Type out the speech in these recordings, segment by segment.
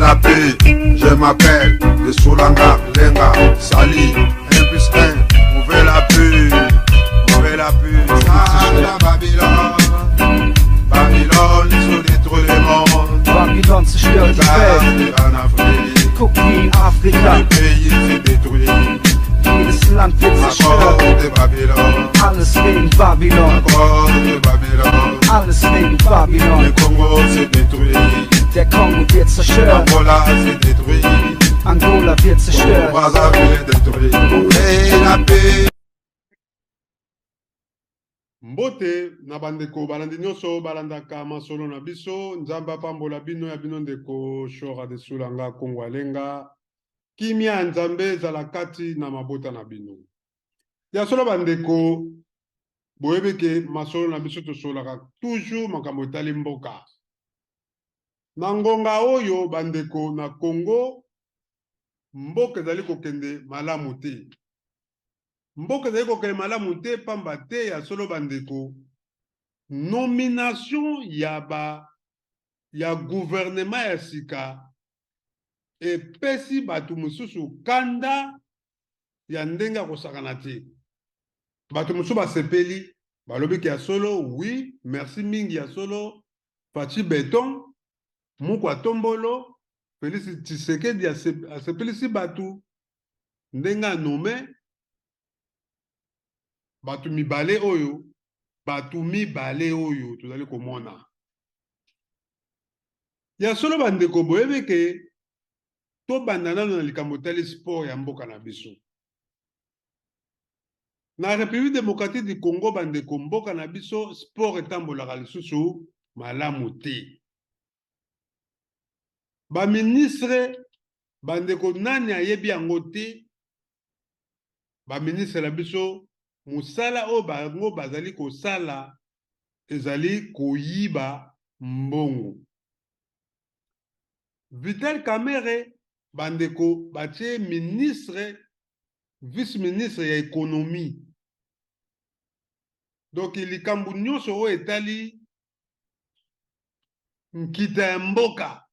la paix. Je m'appelle de Soulanga, Lenga, Sali, 1 plus 1, on veut la paix. On veut la paix. Ça, la Babylone, Babylone, ils ont détruit le monde. Babylon zerstört die Welt. En Afrique, Guck wie in Afrika. le pays s'est détruit. Jedes Land wird À zerstört. cause de Babylone, Alles wegen Babylon. à cause de Babylone. Alles wegen Le Babylon. Congo s'est détruit, Der Kongo wird zerstört. Angola s'est détruit, Angola wird zerstört. Brazzaville est détruit. Et la paix. Mbote na bandeko balandi nyonso balandaka masolo na biso. Nzambe apambola bino. Ya bino ndeko Shora de Sulanga Kongo Alenga. Kimia ya Nzambe ezala kati na mabota na bino. Ya solo bandeko, boyebi ke masolo na biso tosolaka toujours makambo etali mboka. Na ngonga oyo bandeko, na Congo mboka ezali kokende malamu te. Mboka ezali kokende malamu te pamba te, ya solo bandeko, nomination ya ba ya gouvernement ya sika epesi bato mosusu kanda ya ndenge ya kosakana te. Bato mosusu basepeli, balobi ke ya solo, oui, merci mingi, ya solo Fatshi Beton moko atombolo Félix Tshisekedi asepelisi bato ndenge anome bato mibale oyo, bato mibale oyo tozali komona. Ya solo bandeko, boyebi ke tobanda nano na likambo etali sport ya mboka na biso na République démocratique du Congo. Bandeko, mboka na biso sport etambolaka lisusu malamu te. Baministre, bandeko, nani ayebi yango te? Baministre na biso, mosala oyo bango bazali kosala ezali koyiba mbongo. Vital Kamerhe, bandeko, batie ministre, vice ministre ya économie. Donc likambo nyonso oyo etali nkita ya mboka,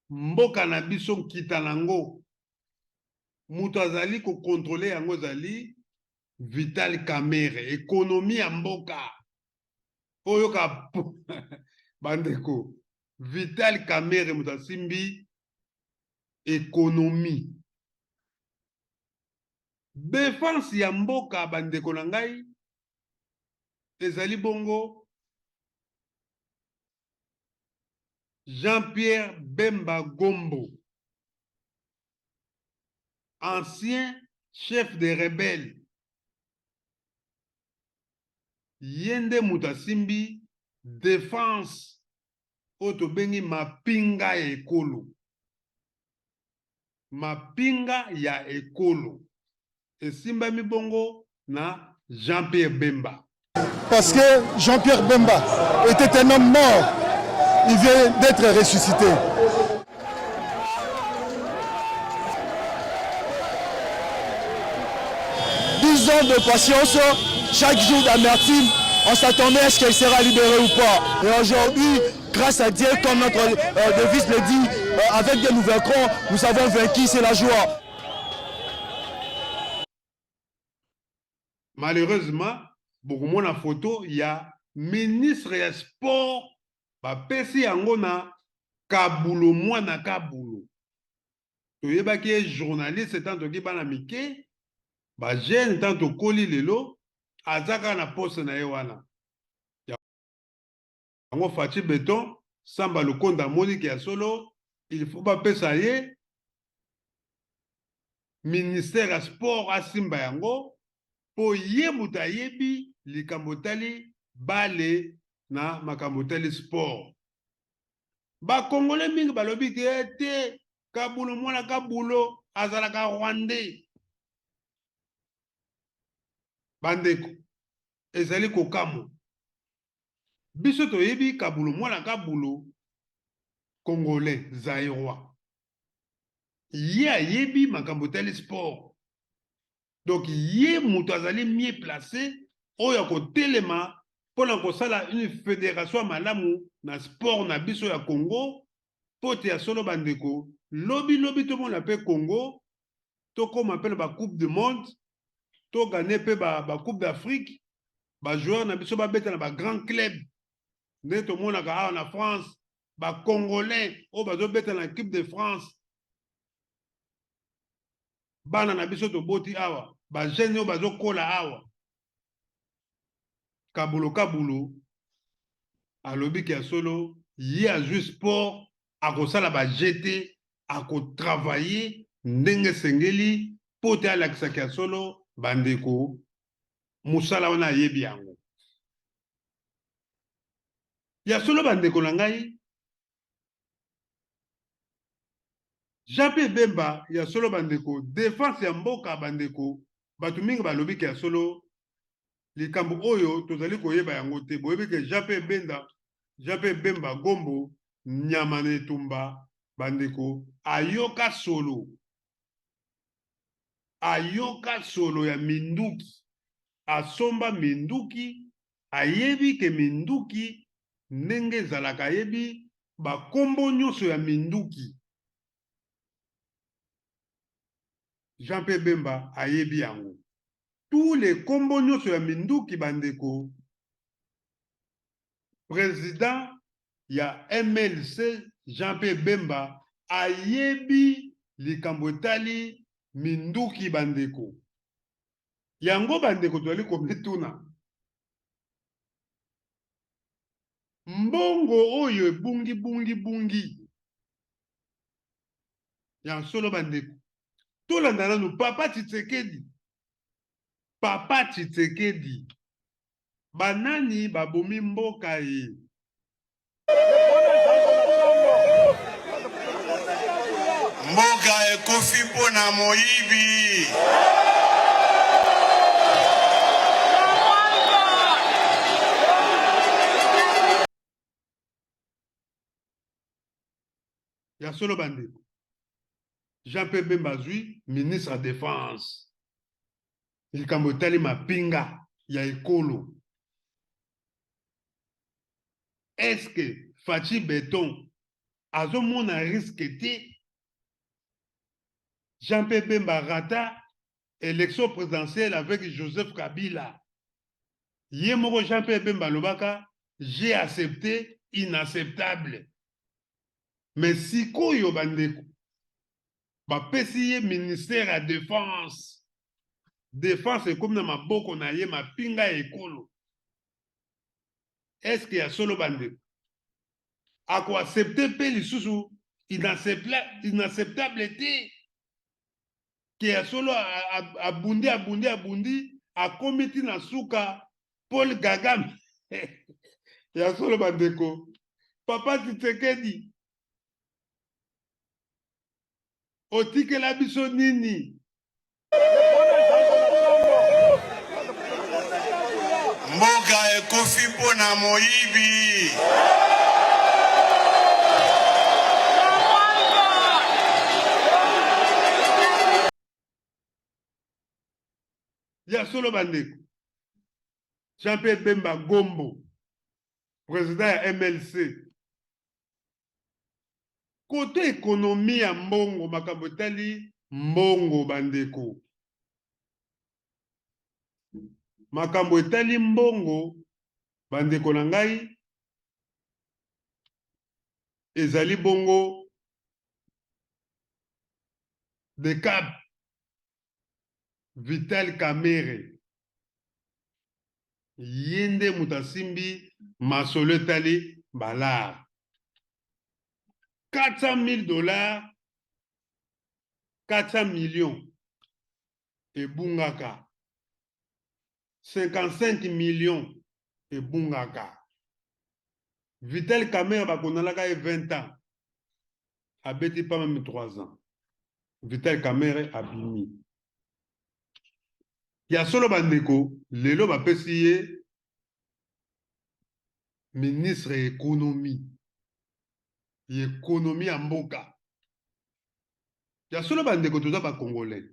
mboka na biso, nkita nango, moto azali kocontrôler yango ezali Vital Kamerhe. Économie ya mboka oyo ka, bandeko, Vital Kamerhe moto asimbi économie. Défense ya mboka, bandeko na ngai, ezali bongo Jean-Pierre Bemba Gombo, ancien chef des rebelles. Ye nde moto asimbi défense oyo tobengi mapinga ya ekolo. Mapinga ya ekolo esimbami bongo na Jean-Pierre Bemba. Parce que Jean-Pierre Bemba était un homme mort. Il vient d'être ressuscité. 10 ans de patience, chaque jour d'amertume, on s'attendait à ce qu'elle sera libérée ou pas. Et aujourd'hui, grâce à Dieu, comme notre devise le dit, avec des nous vaincrons, nous avons vaincu, c'est la joie. Malheureusement, bokomona photo ya ministre ya sport, bapesi yango na Kabulo mwana Kabulo. Toyebaki ye journaliste tant toki bana mike, bajeune. Tant tokoli lelo, aza kaka na poste na ye wana. Yango Fatshi Beton Samba Lukonda amoniki ya solo il faut bapesa ye ministère ya sport, asimba yango mpo ye moto ayebi likambo etali bale na makambo etali sport. Bakongole mingi balobi ke te, Kabulo mwana Kabulo azalaka rwandais. Bandeko, ezali kokamwa. Biso toyebi Kabulo mwana Kabulo congolais, zaïrois. Ye ayebi makambo etali sport, donc ye moto azali mieux placé oyo akotelema mpona kosala une fédération ya malamu na sport na biso ya Congo. Mpo te ya solo bandeko, lobi lobi tomona mpe Congo, tokoma mpe na ba coupe du monde, to gagner mpe ba, ba coupe d'Afrique, ba joueurs na biso babeta na ba grand club ndenge tomonaka awa na France, ba congolais oyo bazobeta na équipe de France, bana na biso toboti awa, ba jeunes oyo bazokola awa. Kabulo Kabulo alobi ke ya solo ye azwi sport, akosala ba jeux te, akotravailler ndenge esengeli mpo te alakisaka ya solo bandeko mosala wana ayebi yango. Ya solo bandeko na ngai, Jean-Pierre Bemba ya solo bandeko, defense ya mboka bandeko, bato mingi balobi ke ya solo likambo oyo tozali koyeba yango te. Boyebi ke Jean-Pierre Benda, Jean-Pierre Bemba Gombo nyama na etumba bandeko, ayoka solo, ayoka solo ya minduki, asomba minduki, ayebi ke minduki ndenge ezalaka, ayebi bakombo nyonso ya minduki. Jean-Pierre Bemba ayebi yango. Tous les kombo nyonso ya minduki bandeko, president ya MLC Jean-Pierre Bemba ayebi likambo etali minduki bandeko. Yango bandeko tozali komituna, mbongo oyo ebungi bungi bungi ya solo bandeko, tolanda nanu papa Tshisekedi. Papa Tshisekedi, banani babomi mboka ye? Mboka ekufi mpo na moyibi. Ya solo bandeko, Jean-Pierre Bemba azwi ministre ya defense, likambo etali mapinga ya ekolo. Est-ce que Fatshi Beton azomona risque te? Jean-Pierre Bemba rata élection présidentielle avec Joseph Kabila. Ye moko Jean-Pierre Bemba alobaka j'ai accepté inacceptable. Mais sikoyo bandeko bapesi ye ministère ya défense. Défense ekomi na maboko na ye, mapinga ya ekolo. Est-ce que ya solo bandeko ako accepter pe lisusu inacceptable te ke ya solo abundi abundi abundi akomi ti na suka Paul Kagame? Ya solo bandeko, papa Tshisekedi otikela biso nini? Mboka ekufi mpo na moyibi. Ya solo bandeko, Jean-Pierre Bemba Gombo, président ya MLC, kote ekonomi ya mbongo, makambo etali mbongo bandeko, makambo etali mbongo bandeko na ngai, ezali bongo de cap Vital Kamerhe ye nde moto asimbi masolo etali balar 400 000 dollars, 400 millions ebungaka, 55 millions ebungaka. Vital Kamerhe bakonalaka ye 20 ans, abeti pas même 3 ans. Vital Kamerhe abimi. Ya solo bandeko, lelo bapesi ye ministre ya économie, ya économie ya mboka. Ya solo bandeko, toza ba Congolais.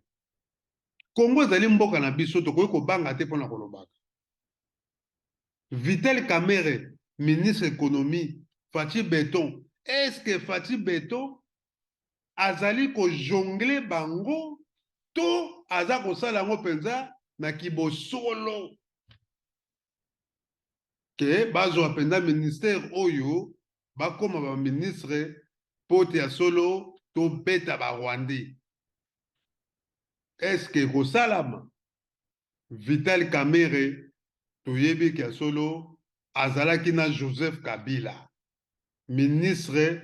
Congo ezali mboka na biso, tokoki kobanga te mpona kolobaka. Vital Kamerhe, ministre économie, Fatshi Beton, Est-ce que Fatshi Beton azali ko jongler bango to aza kosala yango mpenza na kibosolo ke bazwa mpenza ministère oyo bakoma ba ministre mpo te ya solo tobeta ba rwandais? Est-ce que ekosalama? Vital Kamerhe toyebi ke ya solo azalaki na Joseph Kabila ministre,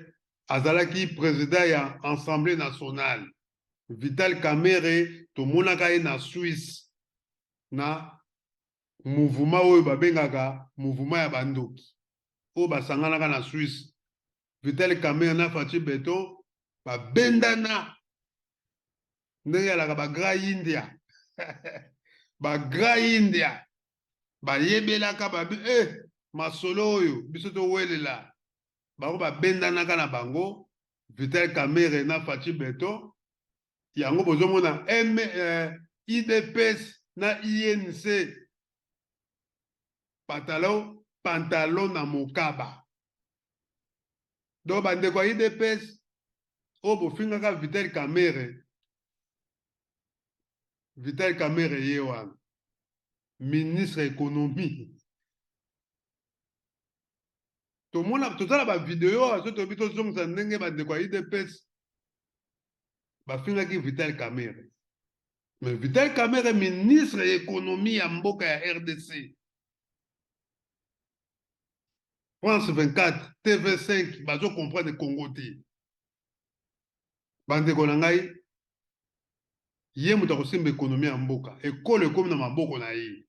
azalaki president ya Assemblée nationale. Vital Kamerhe tomonaka ye na Suisse na mouvement oyo babengaka mouvement ya bandoki oyo basanganaka na Suisse. Vital Kamerhe na Fatshi Beton babendana ndenge alaka ba grand india ba grand india bayebelaka babi eh, masolo oyo biso towelela bango babendanaka na bango Vital Kamerhe na Fatshi Beton. Yango bozomona M, eh, IDPS na INC patalo pantalon na mokaba. Donc bandeko ya IDPS oyo bofingaka Vital Kamerhe, Vital Kamerhe ye wana ministre économie. Tomona tozala ba video awa so toyebi tozongisa ndenge bandeko ya IDPS bafingaki Vital Kamerhe. Mais Vital Kamerhe ministre ya économie ya mboka ya RDC, France 24, TV5 bazo comprendre Congo te. Bandeko na ngai, ye moto akosimba économie ya mboka, ekolo ekomi na maboko na ye.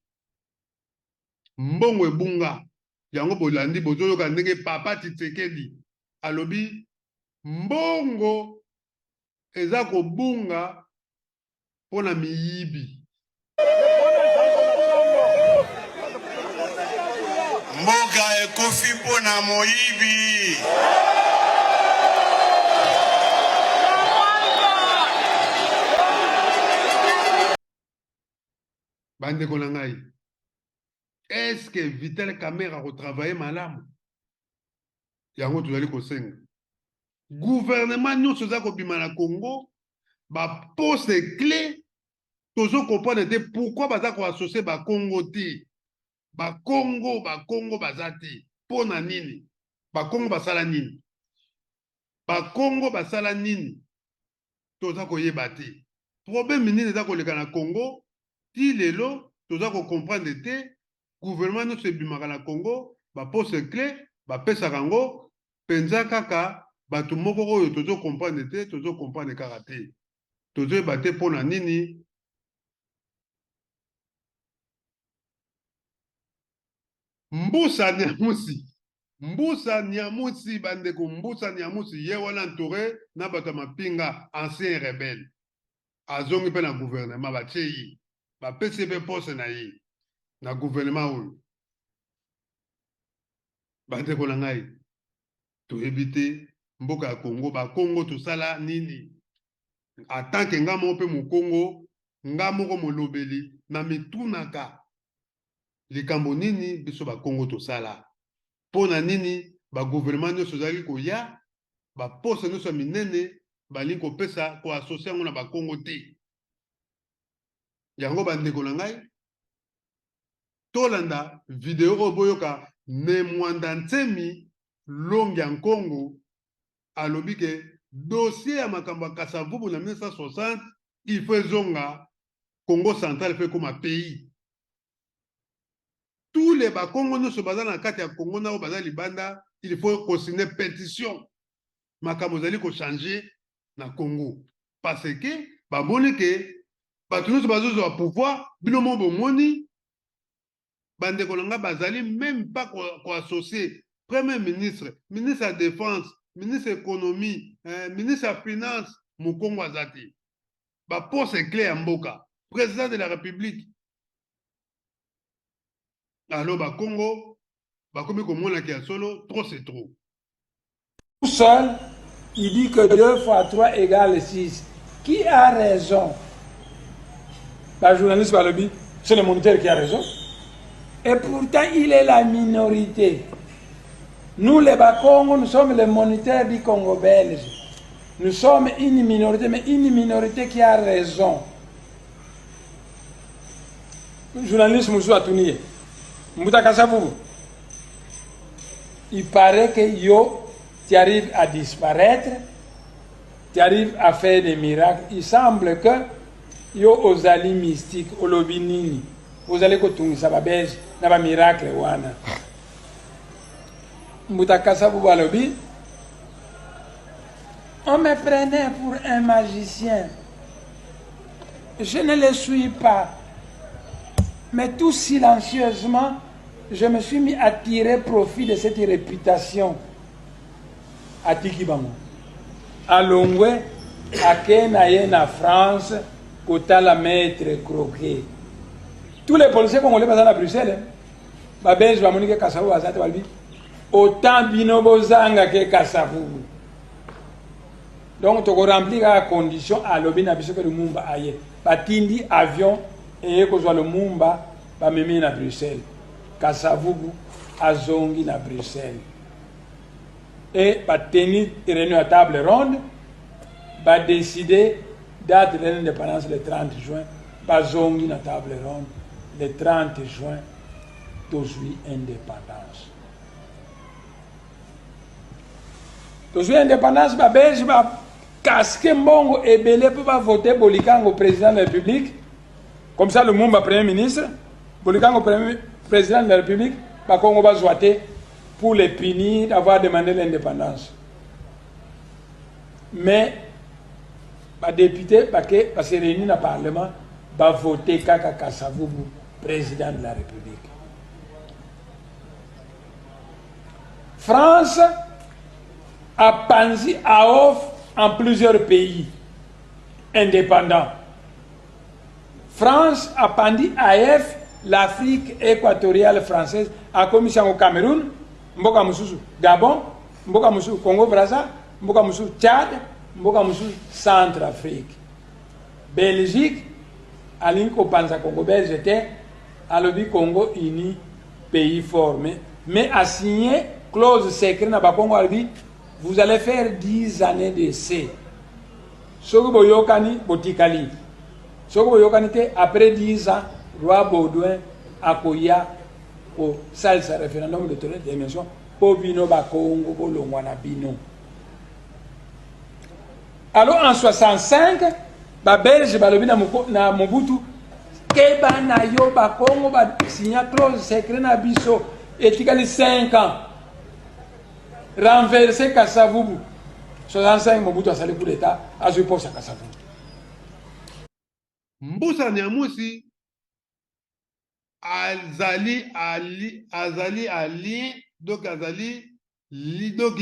Mbongo ebunga yango bolandi bozoyoka ndenge papa Tshisekedi alobi mbongo eza kobunga mpo na miyibi. Mboka ekufi mpo na moyibi. Bandeko na ngai, est-ce que Vital Kamerhe akotravaille malamu? Yango tozali kosenga gouvernement nyonso eza kobima na Congo, ba poste clé tozo comprendre te pourquoi baza ko associer ba Congo te. Ba Congo, ba Congo baza te. Mpo na nini? Ba Congo basala nini? Ba Congo basala nini? Toza koyeba te. Problème nini eza koleka na Congo ti lelo toza ko comprendre te. Gouvernement nyonso ebimaka na Congo, ba poste clé bapesaka yango mpenza kaka bato moko oyo tozo comprendre te, tozo comprendre kaka te, tozoyeba te mpo na nini. Mbusa Nyamusi, Mbusa Nyamusi, bandeko, Mbusa Nyamusi ye wana entouré na bato ya mapinga, ancien rebelle, azongi mpe na gouvernement, batie ye, bapesi ye mpe poste na ye na gouvernement oyo. Bandeko na ngai, toyebi te mboka ya Congo, bakongo tosala nini? En tant que nga moko mpe mokongo, nga moko molobeli, na mitunaka likambo nini biso bakongo tosala? Mpo na nini ba gouvernement nyonso ezalaki koya, ba poste nyonso ya minene balingi kopesa koasocie yango na bakongo te? Yango bandeko na ngai, tolanda video oyo boyoka Ne Mwanda Nsemi Longi ya Nkongo alobi ke dossier ya makambo ya Kasavubu na 1960 il faut ezonga Congo central, faut ekoma pays. Tous les bakongo nyonso baza na kati ya Congo na oyo baza libanda, il faut kosigner pétition. Makambo ezali kochanger na Congo parce que bamoni ke bato nyonso bazozwa pouvoir. Bino moko bomoni, bandeko na ngai, bazali même pas koassocier premier ministre, ministre ya défense, ministre économie, ministre ya finance, mokongo aza te. Baposte clé ya mboka, président de la république. Alors bakongo bakomi komonaki ya solo, trop c'est trop. Tout seul, il dit que 2 fois 3 égale 6. Qui a raison? La journaliste balobi, c'est le moniteur qui a raison. Et pourtant, il est la minorité. Nous les Bakongo, nous sommes les moniteurs du Congo belge. Nous sommes une minorité, mais une minorité qui a raison. Journaliste mosusu atuni ye, Mbuta Kasavubu, il paraît que yo, tu arrives à disparaître, tu arrives à faire des miracles. Il semble que yo ozali mystique, olobi nini? Ozali kotungisa ba belge na ba miracle wana. Mbuta Kasavubu alobi, on me prenait pour un magicien. Je ne le suis pas. Mais tout silencieusement, je me suis mis à tirer profit de cette réputation. Atiki bango. Alongwe, ake na ye na France, kotala maître Croquet. Tous les policiers congolais baza na Bruxelles. Hein? Ba Belge bamoni ke Kasavubu aza te balobi autant bino bozanga ke Kasavubu. Donc toko remplir kaka condition alobi na biso ke Lumumba aye. Batindi avion eye kozwa Lumumba bamemi ye na Bruxelles. Kasavubu azongi na Bruxelles. Et bateni réunion à table ronde, ba décider date de l'indépendance le 30 juin, bazongi na table ronde le 30 juin tozwi indépendance. Tozwi indépendance, ba Belge ba casque mbongo ebele mpo ba voter Bolikango président de la République, comme ça Lumumba premier ministre, Bolikango premier président de la République, ba Congo bazwa te pour les punir d'avoir demandé l'indépendance. Mais ba députés bake ba se réunir na parlement, ba voter kaka Kasavubu président de la République. France apanzi AOF en plusieurs pays indépendants. France apandi AF l'Afrique équatoriale française akomisi yango Cameroun, mboka mosusu Gabon, mboka mosusu Congo Brazza, mboka mosusu Tchad, mboka mosusu Centrafrique. Belgique alingi kopanza Congo belge te, alobi Congo uni pays fort, mais a signé clause secret na bakongo, alobi vous allez faire 10 années d'essai. Soki boyokani botikali, soki boyokani te après 10 ans roi Baudouin akoya kosalisa référendum d'autodétermination mpo bino bakongo bolongwa na bino. Alors en 65 ba Belge balobi na, na Mobutu keba na yo bakongo ba signa clause secret na biso etikali 5 ans renverser Kasavubu. 65 Mobutu asali coup d'état azwi poste ya Kasavubu. Mbusa Nyamwisi azali ali azali alien donc azali li donc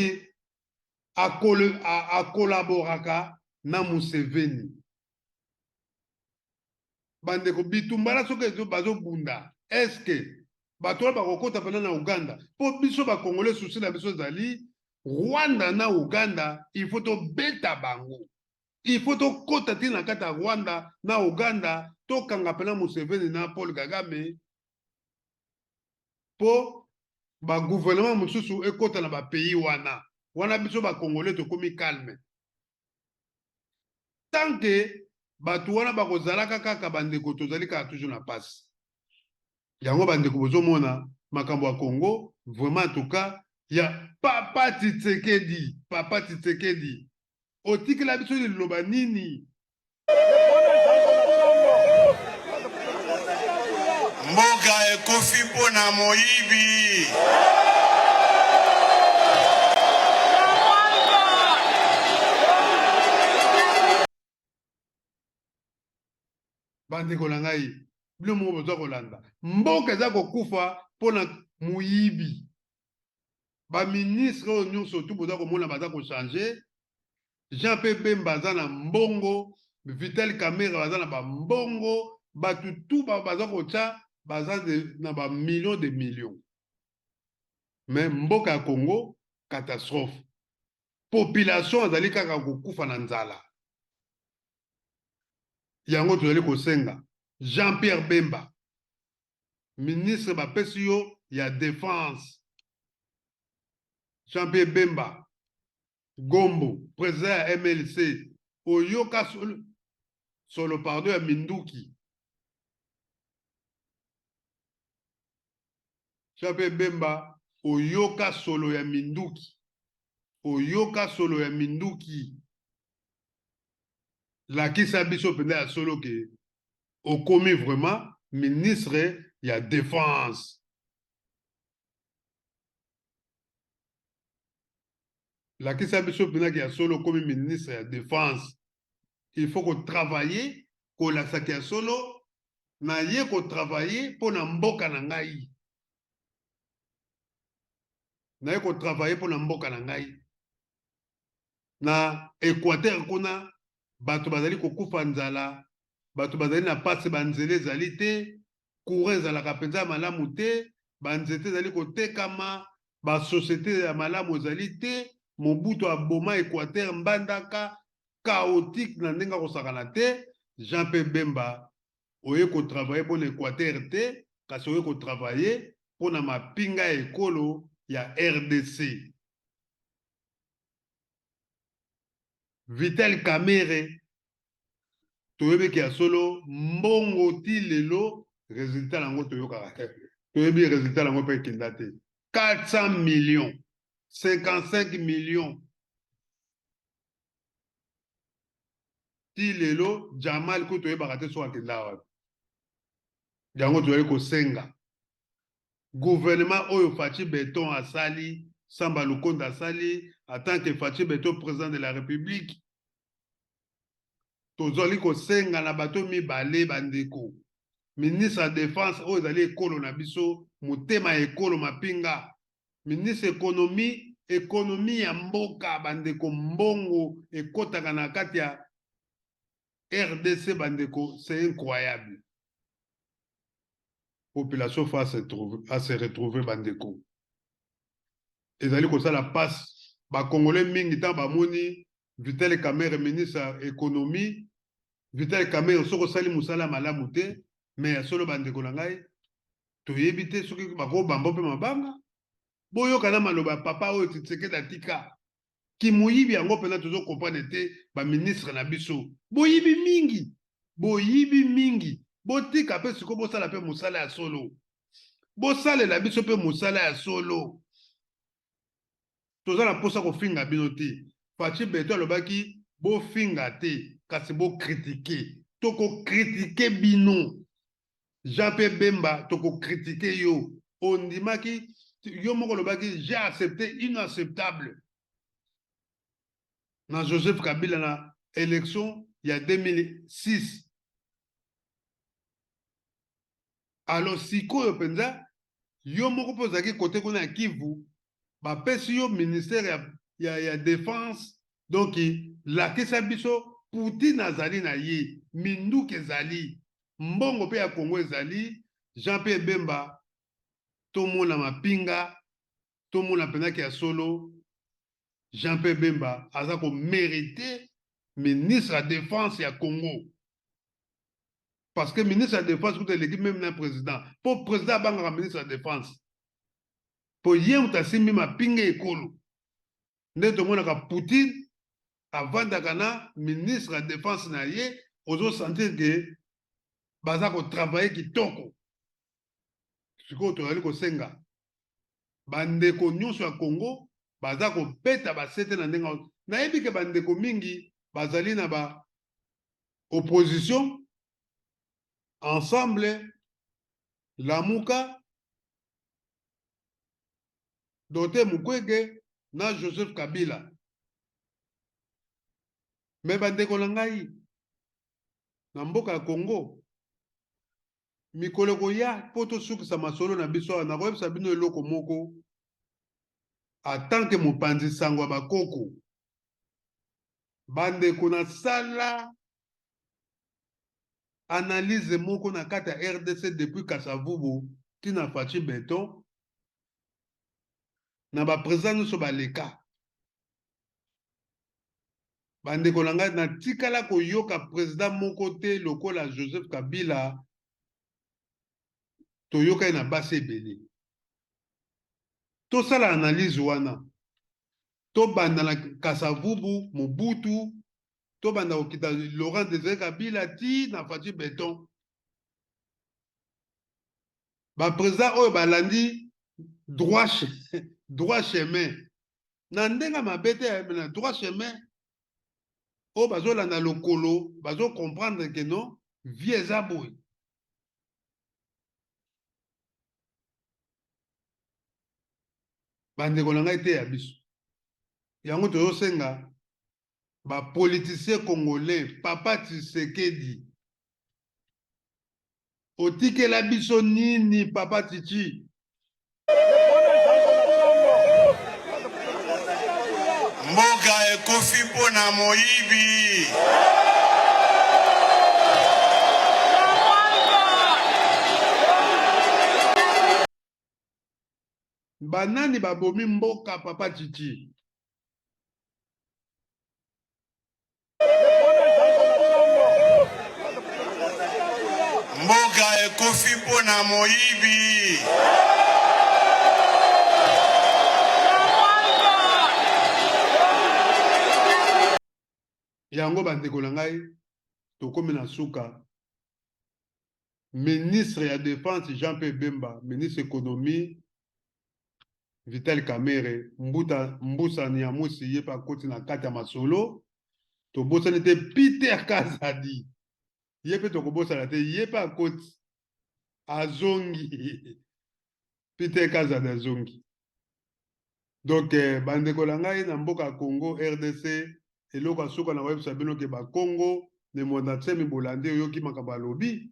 akolaboraka na Museveni. Bandeko bitumba na soki bazobunda est-ce que bato wana bakokota mpena na Uganda? Mpo biso ba Congolais souci na biso ezali Rwanda na Uganda, il faut tobeta bango, il faut tokota ti na kati ya Rwanda na Uganda, tokanga mpena Museveni na Paul Kagame mpo ba gouvernement mosusu ekota na ba pays wana. Wana biso ba Congolais tokomi calme. Tant que bato wana bakozalaka kaka bandeko, tozali kaka toujours na pasi. Yango bandeko bozomona makambo ya Congo vraiment, en tout cas ya Papa Tshisekedi, Papa Tshisekedi otikela biso liloba nini? Mboka ekufi mpo na moyibi. Bandeko na ngai, bino moko boza kolanda, mboka eza kokufa mpo na moyibi. Ba ministre oyo nyonso tu boza komona baza kochange, Jean P Bemba aza na mbongo, Vital Kamerhe baza na ba mbongo, bato tu baza kotya baza na ba millions de millions. Mais mboka ya Congo catastrophe, population azali kaka kokufa na nzala. Yango tozali kosenga Jean-Pierre Bemba, ministre bapesi yo ya défense. Jean-Pierre Bemba Gombo, président ya MLC, oyoka solo, solo pardon ya minduki. Jean-Pierre Bemba, oyoka solo ya minduki. Oyoka solo ya minduki. Lakisa biso mpenza ya solo ke okomi vraiment ministre ya défense. Lakisa biso mpenza ke ya solo okomi ministre ya défense. Il faut kotravailler, kolakisa ke ya solo naye kotravailler mpo na mboka na ngai, naye kotravailler mpo na mboka na ngai. Na Equateur kuna bato bazali kokufa nzala, bato bazali na pasi, banzela ezali te, courant ezalaka mpenza malamu te, banzete ezali kotekama, basosiete ya malamu ezali te. Mobutu aboma Equateur, Mbandaka chaotique na ndenge akosakana te. Jean Pierre Bemba, oye kotravaille mpo na Equateur te, kasi oye kotravaille mpo na mapinga ya ekolo ya RDC. Vital Kamerhe, toyebi ya solo mbongo ti lelo résultat nango toyokaka te, toyebi résultat nango mpe ekenda te. 400 millions, 55 millions ti lelo Jamal ku toyebaka te soki akenda wapi. Yango tozali kosenga gouvernement oyo Fatshi Beton asali, Samba Lukonde asali en tant que Fatshi Beton président de la République, tozali kosenga na bato mibale bandeko, ministre ya défense oyo ezali ekolo na biso, motema ya ekolo mapinga, ministre économie, économie ya mboka bandeko, mbongo ekotaka na kati ya RDC bandeko, c'est incroyable. Population faut à se retrouver bandeko. Ezali kosala passe ba Congolais mingi tant bamoni Vital Kamerhe ministre ya économie. Vital Kamerhe soki osali mosala malamu te, mais ya solo bandeko na ngai, toyebi te soki bakobamba mpe mabanga. Boyoka na maloba ya papa oyo Tshisekedi atika kimoyibi yango mpenza, tozo comprendre te ba ministre na biso, boyibi mingi, boyibi mingi. Botika mpe sikoyo bosala mpe mosala ya solo, bosalela biso mpe mosala ya solo. Toza na mposa kofinga bino te. Fatshi Beto alobaki bofinga te, kasi bokritike. Tokokritike bino. Jean-Pierre Bemba, tokokritike yo. Ondimaki yo moko olobaki j'ai accepté inacceptable na Joseph Kabila na élection ya 2006. Alors sikoyo mpenza yo moko mpe ozalaki kote kuna ya Kivu, bapesi yo ministère ya défense, donc lakisa biso Poutine azali na ye, minduki ezali, mbongo mpe ya Congo ezali. Jean-Pierre Bemba, tomona mapinga, tomona mpenzaki ya solo Jean-Pierre Bemba aza komérite ministre ya défense ya Congo, parce que ministre ya défense kuta eleki même na président, mpo président abangaka ministre ya défense, mpo ye moto asimbi mapinga ekolo. Nde tomonaka Poutine avandaka na ministre ya défense na ye, ozosentir ke baza kotravaille kitoko. Sikoyo tozali kosenga bandeko nyonso ya Congo baza kobeta basete na ndenge nayebi ke bandeko mingi bazali na ba opposition ensemble, Lamuka, Docteur Mukwege na Joseph Kabila. Me bandeko na ngai na mboka ya Congo, mikolo ekoya mpo tosukisa masolo na biso awa, nakoyebisa bino eloko moko en tant que mopanzi sango ya bakoko. Bandeko, nasala analyse moko na kati ya RDC depuis Kasavubu tina Fatshi Beton, na ba président nyonso baleka. Bandeko na ngai, natikala koyoka président moko te lokola Joseph Kabila, toyoka ye na basi ebele. Tosala analyse wana. Tobanda na Kasavubu, Mobutu, tobanda kokita Laurent Desire Kabila ti na Fatshi Beton. Ba president oyo balandi droit droit chemin na ndenge mabe te, na droit chemin oyo bazolanda lokolo, bazo comprendre que non, vie eza boye. Bandeko na ngai, te ya biso yango tozosenga bapoliticien congolais. Papa Tshisekedi, otikela biso nini, papa Titi? Mboka ekufi mpo na moyibi. Banani babomi mboka, papa Titi? Mboka ekufi mpo na moyibi. Yango bandeko na ngai, tokomi na suka. Ministre ya défense Jean-Pierre Bemba, ministre économie Vital Kamerhe, Mbuta Mbusa Nyamusi ye mpe akoti na kati ya masolo. Tobosani te Peter Kazadi, ye mpe tokobosana te, ye mpe akoti, azongi. Peter Kazadi azongi. Donc bandeko na ngai na mboka ya Congo RDC, eloko ya suka na koyebisa bino ke bakongo ne Mwanda Nsemi bolandi, oyoki makambo alobi.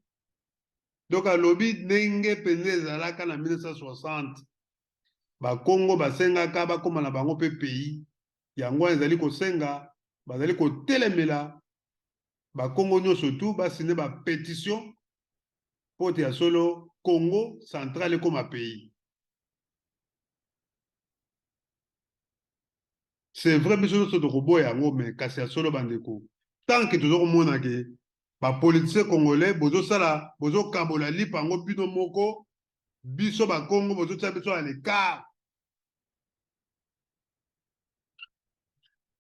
Donc alobi ndenge mpenza ezalaka na 1960, bakongo basengaka bakóma na bango mpe pays. Yango wana ezali kosenga, bazali kotelemela bakongo nyonso tu basine bapétition mpo te ya solo Congo central ekóma pays. C'est vrai, biso nyonso tokoboya yango, mais kasi ya solo bandeko, tant que toza komona ke bapoliticien congolais bozosala, bozokabola lipa yango bino moko, biso bakongo bozotia biso à l'écart,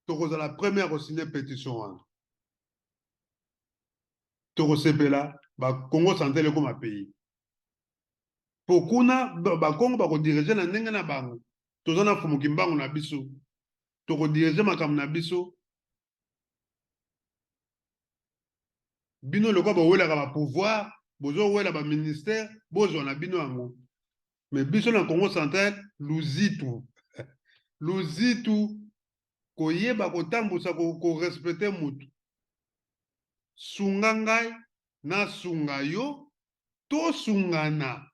tokozala première kosigne pétition wana. Tokosepela bakongo central ekoma pays, po kuna bakongo bakodirige na ndenge na bango. Toza na Fumu Kimbangu na biso, tokodirige makambo na biso. Bino lokola bowelaka bapouvoir, bozowela baministère, bozwa na bino yango. Mais biso na Congo central, luzitu luzitu, koyeba kotambusa, korespecte mutu. Sunga ngai, nasunga yo, tosungana,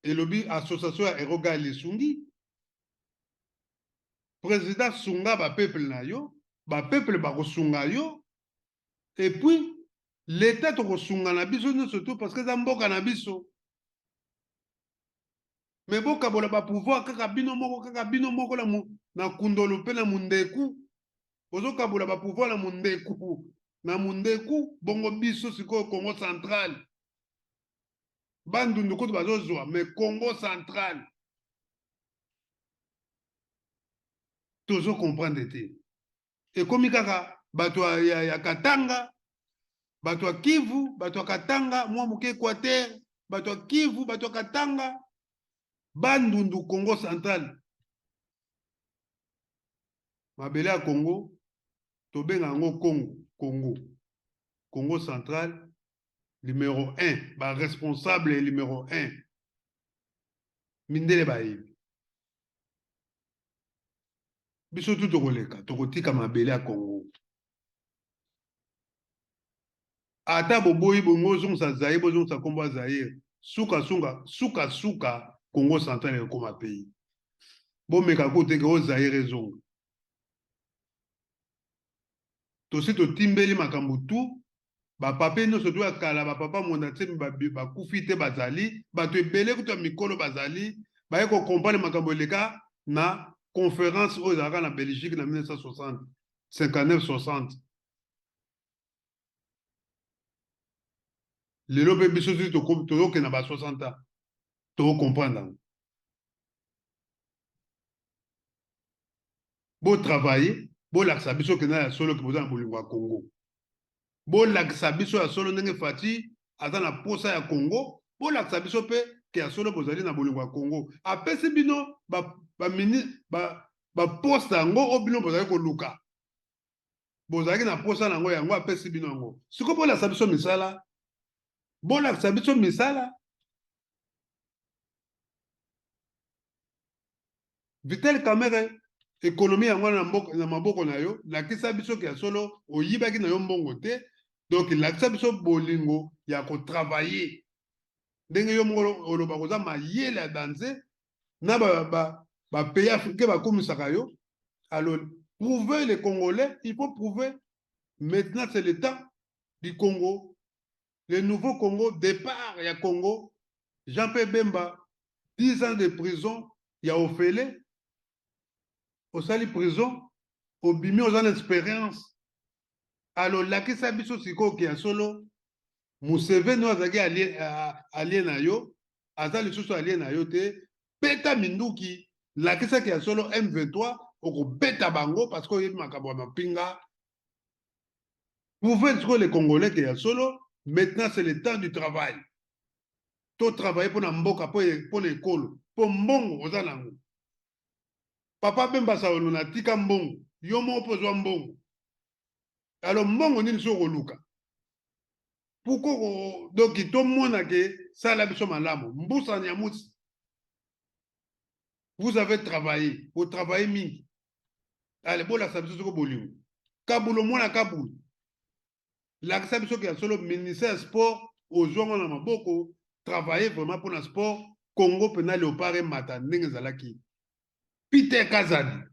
elobi association ya Eroga Lisungi. Président, sunga bapeuple na yo, bapeuple bakosunga yo. Et puis l'état, tokosunga na biso nyonso tu, parce que eza mboka na biso. Mais bokabola bapouvoir kaka bino moko, kaka bino moko na kundolo mpe na mundeku. Bozokabola bapouvoir na mundeku na mundeku. Bongo biso sikoyo Congo central, Bandundu kutu bazozwa, mais Congo central tozo comprendre te. Ekomi kaka bato ya Katanga, bato ya Kivu, bato ya Katanga mwa moke, Équateur, bato ya Kivu, bato ya Katanga, Bandundu, Congo central. Mabele ya Congo tobenga yango Congo, Congo, Congo central numéro 1, baresponsable numéro 1 mindele bayebi. Biso tu tokoleka, tokotika mabele ya Congo. Ata boboyi bongo, ozongisa Zaire, bozongisa nkombo ya Zaire, suka suka suka Congo central ekokoma pays. Bomeka koteke o Zaire ezonga. Tosi totimbeli makambo tu, bapape nyonso tu ya kala, bapapa Mwanda Nsemi bakufi te, bazali bato ebele kutu ya mikolo, bazali baye kokomprendre makambo eleka na conférence oyo ezalaka na Belgique na 1960, 59, 60. Lelo mpe biso soki tozokende na ba 60 ans, tokokomprendre yango. Botravaille, bolakisa biso kenda ya solo ke boza na bolingo ya Congo. Bolakisa biso ya solo ndenge Fatshi aza na posa ya Congo, bolakisa biso pe ke ya solo bozali na bolingo ya Congo. Apesi bino ba ba mini ba ba poste yango oyo bino bozali koluka. Bozalaki na posa na yango, yango apesi bino yango. Sikoyo bolakisa biso misala. Bolakisa biso misala. Vital Kamerhe, économie yango wana na maboko na yo, lakisa biso ke ya solo oyibaki na yo mbongo te, donc lakisa biso bolingo ya ko travailler. Ndenge yo moko olobaka oza mayele ya danze na ba pays africains bakumisaka yo. Alors prouver les Congolais, il faut prouver. Maintenant c'est le temps du Congo, le nouveau Congo, départ ya Congo. Jean-Pierre Bemba, 10 ans de prison ya ofele, osali prison, obimi oza na expérience. Alors lakisa biso sikoyo ke ya solo Museveni oyo azalaki allié na yo, aza lisusu allié na yo te. Beta minduki, lakisa ke ya solo M23 okobeta bango parce que oyebi makambo ya mapinga. Prouver sikoyo les Congolais ke ya solo, maintenant c'est le temps du travail. To travailler pona mboka, pona ekolo, po mbongo oza nango. Papa Bemba Saolo na tika mbongo, yo moko po ozwa mbongo. Alors mbongo nini soki okoluka? Pourquoi donc tomona ke sala biso malamu. Mbusa Nyamusi, vous avez travaillé, vous travaillez mingi. Allez, bolakisa biso soko bolingo. Kabulo mwana Kabulo, lakisa biso ke ya solo ministère ya sport ozwango na maboko, travailler vraiment pona sport Congo pena léopard emata ndenge ezalaki. Peter Kazadi,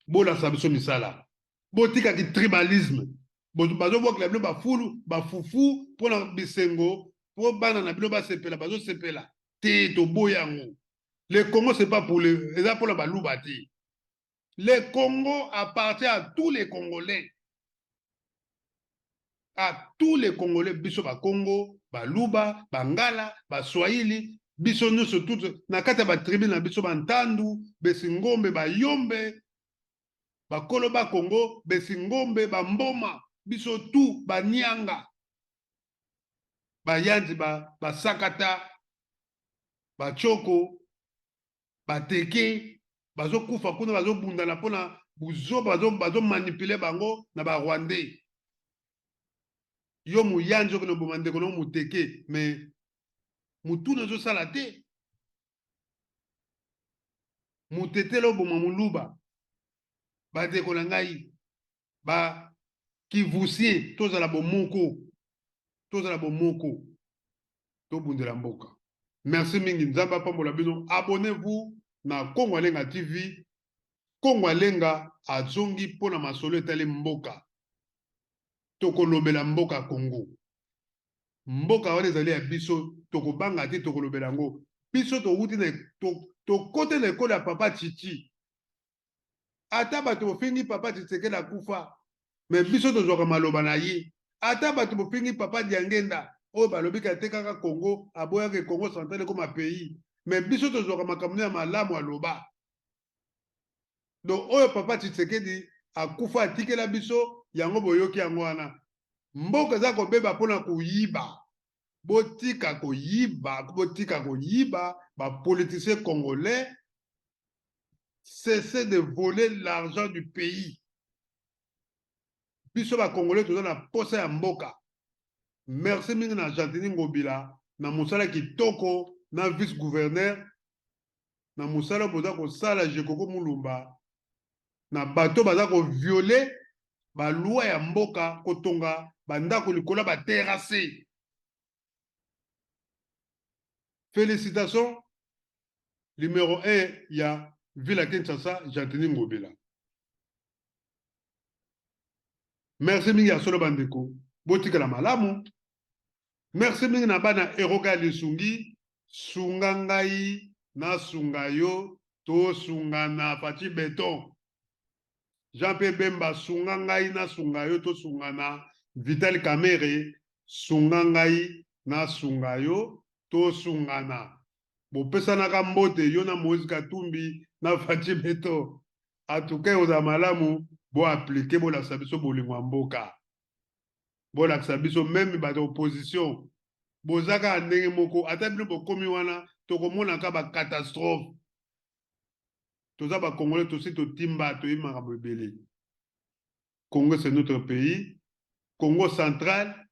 bolakisa biso misala, botikaki tribalisme. Bazobwakela bino bafulu bafufu mpona bisengo, mpo bana na bino basepela, bazosepela te, toboya yango. Le Congo c'est pas pour le, eza mpona baluba te. Le Congo appartient à tous les Congolais, à tous les Congolais, biso ba Congo, baluba, bangala, baswahili, biso nyonso tout na kati ya ba tribu na biso, bantandu, besingombe, bayombe, bakolo ba Congo, besingombe, bamboma, biso tout, banianga, bayanzi, basakata, bachoko, bateke, bazokufa kuna, bazobundana mpona buzoba, bazomanipule bango na ba Rwandais. Yo muyanzi okende oboma ndeko na yo muteke, mais mutuna ezosala te. Mutetele oboma muluba. Bandeko na ngai ba kivusien, tozala bomoko, tozala bomoko, tobundela mboka. Merci mingi, Nzambe apambola bino. Abonnez-vous na Kongo Alenga TV. Kongo Alenga azongi mpona masolo etali mboka. Tokolobela mboka Congo. Mboka wana ezali ya biso, tokobanga te, tokolobela yango. Biso towuti na tokote na ekolo ya Papa Chichi. Ata bato bofingi Papa Tshisekedi akufa, mais biso tozwaka maloba na ye. Ata bato bofingi Papa Diangenda oyo balobi ka atekaka Congo, aboyaka Congo central ekoma pays, mais biso tozwaka makambo ya malamu aloba. Donc oyo Papa Tshisekedi akufa atikela biso yango, boyoki yango wana. Mboka eza kobeba mpona koyiba. Botika koyiba, botika koyiba, ba politiciens congolais, cessez de voler l'argent du pays. Biso ba congolais toza na posa ya mboka. Merci mingi na Gentiny Ngobila na mosala kitoko na vice gouverneur na mosala boza kosala Jekoko Mulumba na bato baza ko violer ba loi ya mboka, kotonga ba ndako likolo ya ba terrasse. Félicitations numéro 1 ya ville ya Kinshasa, Gentiny Ngobila. Merci mingi ya solo bandeko, botikala malamu. Merci mingi na bana Eroga Lisungi, sunga ngai na sunga yo, tosungana Fatshi Beton. Jean-Pierre Bemba, sunga ngai na sunga yo, tosungana. Vital Kamerhe, sunga ngai na sunga yo, tosungana. Bopesanaka mbote yo na Moïse Katumbi, na Fatshi Beton. En tout cas, ekozala malamu bo appliquer, bolakisa biso bolingo ya mboka, bolakisa biso meme bato opposition boza kaka ndenge moko. Ata bino bokomi wana, tokomonaka ba catastrophe. Toza ba Congolais, tosi totimba, toyebi makambo ebele. Congo, c'est notre pays. Congo central,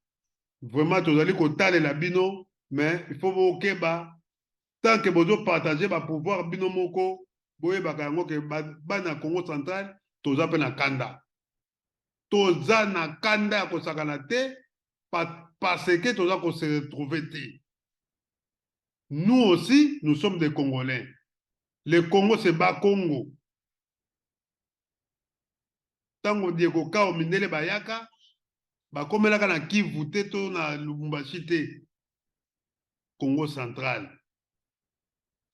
vraiment tozali kotalela bino, mais il faut bokeba. Tant que bozo partager ba pouvoir bino moko, boyebaka yango ke bana Congo central toza mpe na kanda, toza na kanda ya kosakana te, parce que toza ko se retrouver te. Nous aussi, nous sommes des Congolais. Le Congo, c'est Bakongo. Ntango Diego Kao, mindele bayaka, bakomelaka na Kivu te to na Lubumbashi te, Congo central.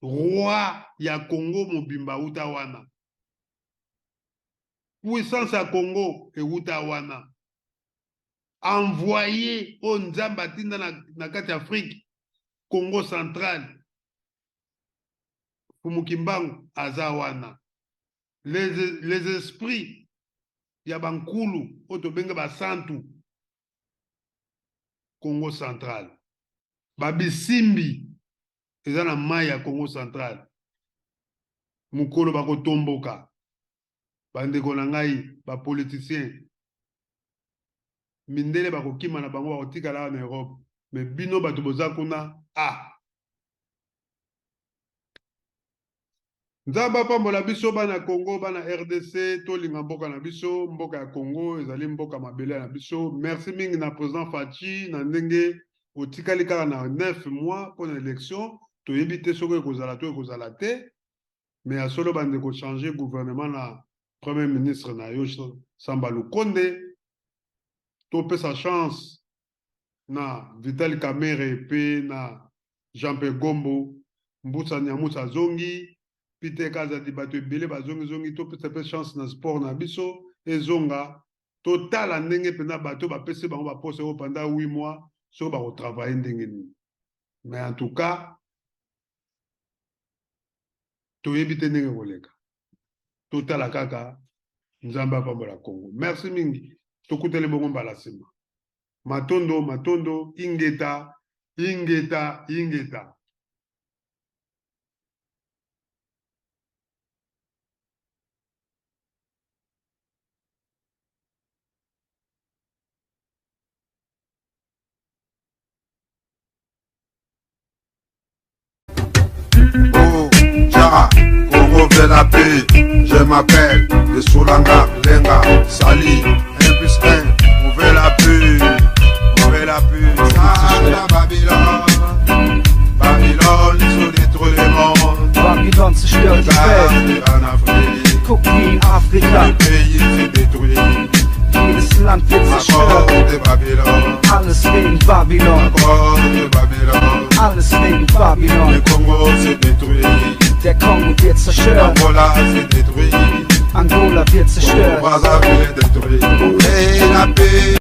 Roi ya Congo mobimba auta wana, puissance ya Congo ewuta wana. Envoyé oyo Nzambe atinda na kati ya Afrique, Congo central, Fumu Kimbangu aza wana. Les esprits ya bankulu oyo tobenga basantu, Congo central. Babisimbi eza na mai ya Congo central. Mokolo bakotomboka, bandeko na ngai bapoliticien, mindele bakokima na bango, bakotikala awa na Europe. Me bino bato boza kuna, ah, Nzambe apambola biso bana Congo, bana RDC, tolinga mboka na biso. Mboka ya Congo ezali mboka mabele na biso. Merci mingi na président Fatshi na ndenge otikali kaka na 9 mois mpo na élection. Toyebi te soki ekozala to ekozala te, mais ya solo bandeko, changer gouvernement na premier ministre na yo Samba Lukonde, topesa chance na Vital Kamerhe mpe na Jean-Pierre Gombo. Mbusa Nyamusa azongi, Peter Kazadi, bato ebele bazongizongi. Topesa mpe chance na sport na biso ezonga. Totala ndenge mpenza bato bapesi bango baposte oyo pendant 8 mois, soki bakotravaille ndenge nini. Mais en tout cas, toyebi te ndenge koleka, totala kaka. Nzambe apambola Congo. Merci mingi, tokutani bongo mbala nsima. Matondo, matondo, ingeta, ingeta, ingeta. Oh, Tchara, Congo veut la paix. Je m'appelle de Solanga, Lenga, Sali, 1 plus 1, on veut la paix. On veut la paix. Ça, la Babylone. Babylone, ils ont détruit le monde. Babylon zerstört die Welt. En Afrique, Guck, wie in Afrika le pays s'est détruit. Jedes Land wird À zerstört. cause de Babylone, Alles wegen Babylon. à cause de Babylone. Alles wegen Le Babylon. Congo s'est détruit. Der Kongo wird zerstört. Angola s'est détruit. Angola wird zerstört. Brazzaville est détruit. Et la paix.